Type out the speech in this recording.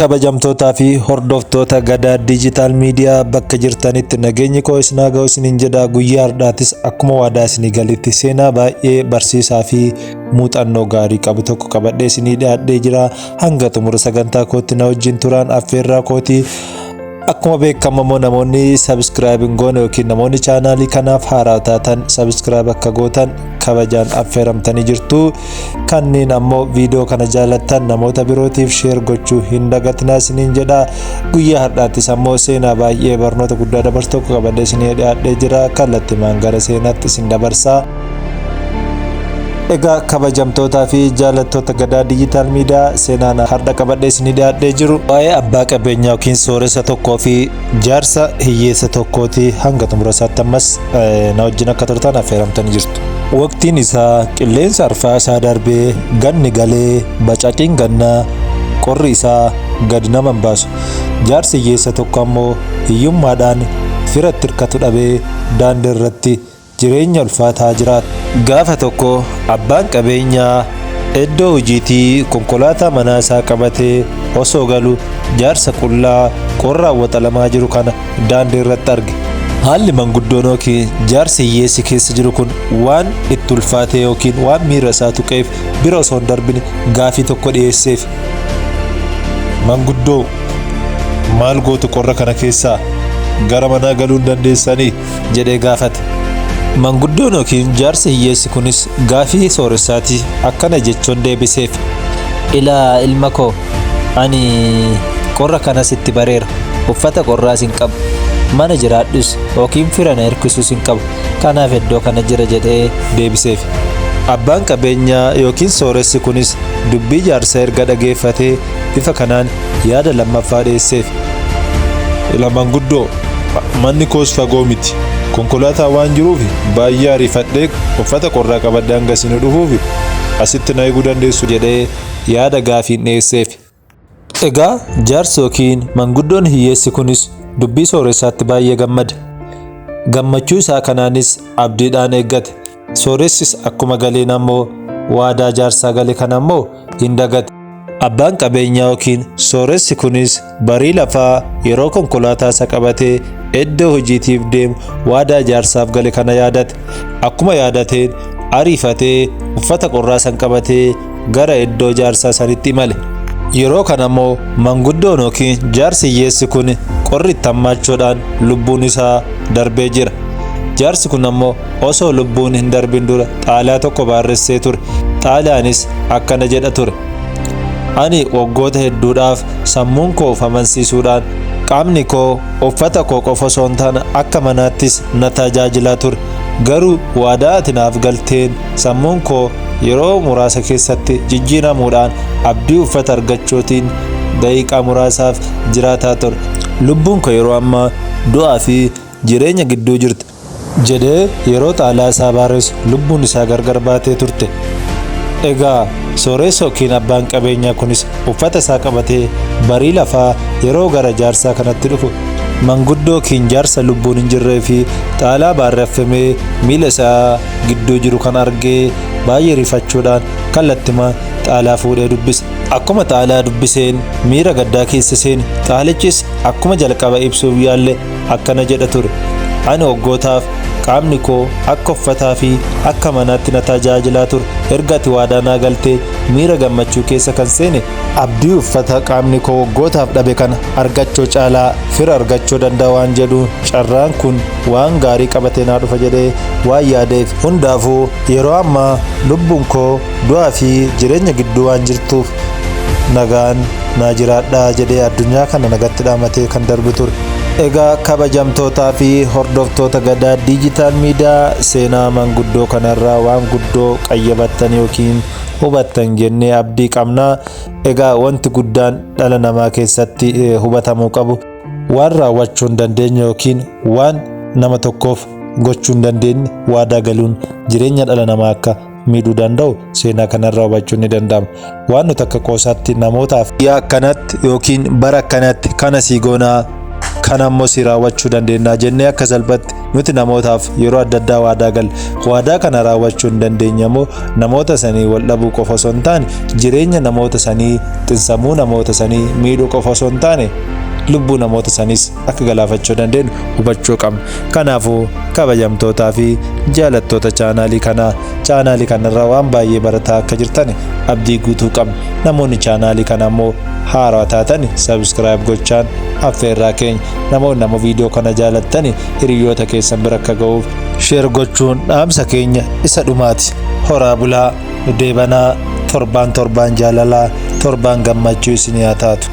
Kabajamtootaa fi hordoftoota Gadaa Diijitaal Miidiyaa, bakka jirtanitti nageenyi koo isin haa ga'u isiniin jedha. Guyyaa har'aatis akkuma waadaa isinii galetti seenaa baay'ee barsiisaa fi muuxannoo gaarii qabu tokko qabadhee isinii dhiyaadhee jira. Hanga xumura sagantaa kootti na wajjin turaan affeerraa kooti. Akkuma beekamu immoo namoonni subscribe hin goone yookiin namoonni chaanaalii kanaaf haaraa taatan subscribe akka gootan kabajaan affeeramtanii jirtu. Kanneen ammoo viidiyoo kana jaalattan namoota birootiif share gochuu hin dagatinaa isiniin jedha. Guyyaa har'aattis ammoo seenaa baay'ee barnoota guddaa dabarsu tokko qabadhee isinii dhiyaadhee jira. Kallattimaan gara seenaatti isin dabarsa. Egaa kabajamtootaa fi jaalattoota Gadaa Diijitaal Miidiyaa, seenaan har'a qabadhee isinii dhiyaadhee jiru waa'ee abbaa qabeenyaa yookiin sooressa tokkoo fi jaarsa hiyyeessa tokkooti. Hanga xumura isaatti ammas na wajjin akka turtan affeeramtanii jirtu. Waqtiin isaa qilleensa arfaasaa darbee ganni galee, bacaqiin gannaa qorri isaa gad nama hin baasu. Jaarsi hiyyeessa tokko ammoo hiyyummaadhaan fira itti hirkatu dhabee daandii irratti jireenya ulfaataa jiraata. Gaafa tokko abbaan qabeenyaa iddoo hojiitii konkolaataa manaa isaa qabatee osoo galu jaarsa qullaa qorraan waxalamaa jiru kana daandii irratti arge. Haalli manguddoon yookiin jaarsi hiyyeessi keessa jiru kun waan itti ulfaatee yookiin waan miira isaa tuqeef bira osoo hin darbine gaafii tokko dhiyeesseef. Manguddoo, maal gootu qorra kana keessaa? Gara manaa galuu hin dandeessanii? Jedhee gaafate. Manguddoon yookiin jaarsi hiyyeessi kunis gaafii sooressaati akkana jechuun deebiseef. Ilaa ilma koo, ani qorra kanas itti bareera. Uffata qorraas hin qabu. Mana jiraadhus yookiin fira na hirkisus hin qabu. Kanaaf iddoo kana jira, jedhee deebiseef. Abbaan qabeenyaa yookiin sooressi kunis dubbii jaarsaa erga dhageeffatee bifa kanaan yaada lammaffaa dhiyeesseef. Ila manguddoo, manni koos fagoo miti. Konkolaataa waan jiruuf baay'ee ariifadhee uffata qorraa qabadhee hanga isin dhufuuf asitti na eeguu dandeessu. Jedhee yaada gaafiin dhiyeesseef. Egaa jaarsi yookiin manguddoon hiyyeessi kunis dubbii sooressaatti baay'ee gammade. Gammachuu isaa kanaanis abdiidhaan eeggate. Sooressis akkuma galeen ammoo waadaa jaarsaa gale kana ammoo hin dagate. Abbaan qabeenyaa yookiin sooressi kunis barii lafaa yeroo konkolaataa isa qabatee iddoo hojiitiif deemu waadaa jaarsaaf gale kana yaadate. Akkuma yaadateen ariifatee uffata qorraa san qabatee gara iddoo jaarsaa sanitti imale. Yeroo kana immoo manguddoon yookiin jaarsi hiyyeessi kun qorri itti hammaachuudhaan lubbuun isaa darbee jira. Jaarsi kun ammoo osoo lubbuun hin darbin dura xaalayaa tokko barreessee ture. Xaalayaanis akkana jedha ture. Ani waggoota hedduudhaaf sammuun koo of amansiisuudhaan qaamni koo uffata koo qofa osoo hin taane akka manaattis na tajaajilaa ture. Garuu waadaa ati naaf galteen sammuun koo yeroo muraasa keessatti jijjiiramuudhaan abdii uffata argachuutiin daqiiqaa muraasaaf jiraataa ture. Lubbuun koo yeroo ammaa du'aa fi jireenya gidduu jirti, jedhee yeroo xaalayaa isaa barreessu lubbuun isaa gargar baatee turte. Egaa sooressa yookiin abbaan qabeenyaa kunis uffata isaa qabatee barii lafaa yeroo gara jaarsaa kanatti dhufu manguddoo yookiin jaarsa lubbuun hin jirree fi xaalayaa barreeffamee miila isaa gidduu jiru kan argee baay'ee rifachuudhaan kallattima xaalayaa fuudhee dubbise. Akkuma xaalayaa dubbiseen miira gaddaa keessa seene. Xaalichis akkuma jalqaba ibsuuf yaalle akkana jedha ture. Ani waggootaaf qaamni koo akka uffataa fi akka manaatti na tajaajilaa ture. Erga ati waadaa naa galtee miira gammachuu keessa kan seene, abdii uffata qaamni koo waggootaaf dhabe kana argachuu caalaa fira argachuu danda'a waan jedhu, carraan kun waan gaarii qabatee naa dhufa jedhee waan yaadeef, hundaafuu yeroo ammaa lubbuun koo du'aa fi jireenya gidduu waan jirtuuf nagaan naa jiraadhaa, jedhee addunyaa kana nagatti dhaamatee kan darbu ture. Egaa kabajamtootaa fi hordoftoota Gadaa Diijitaal Miidiyaa, seenaa manguddoo kanarraa waan guddoo qayyabattan yookiin hubattan jennee abdii qabna. Egaa wanti guddaan dhala namaa keessatti hubatamuu qabu, waan raawwachuu hin dandeenye yookiin waan nama tokkoof gochuu hin dandeenye waadaa galuun jireenya dhala namaa akka miidhuu danda'u seenaa kanarraa hubachuun ni danda'ama. Waan nuti akka qoosaatti namootaaf guyyaa akkanatti yookiin bara akkanatti kana sii goonaa, kana ammoo si raawwachuu dandeenya jennee akka salphatti Nuti namootaaf yeroo adda addaa waadaa galla. Waadaa kana raawwachuu hin dandeenye ammoo namoota sanii wal dhabuu qofa osoo hin taane, jireenya namoota sanii, xinsammuu namoota sanii miidhuu qofa osoo hin taane, lubbuu namoota saniis akka galaafachuu dandeenyu hubachuu qabna. Kanaafuu kabajamtootaa fi jaalattoota chaanaalii kanaa, chaanaalii kanarraa waan baay'ee barataa akka jirtan abdii guutuu qabna. Namoonni chaanaalii kana ammoo haarawaa taatan subscribe gochaan affeerraa keenya. Namoonni ammoo viidiyoo kana jaalattani hiriyoota keessan bira akka ga'uuf share gochuun dhaamsa keenya isa dhumaati. Horaa bulaa, deebanaa, torbaan torbaan jaalalaa, torbaan gammachuu isinii haa taatu.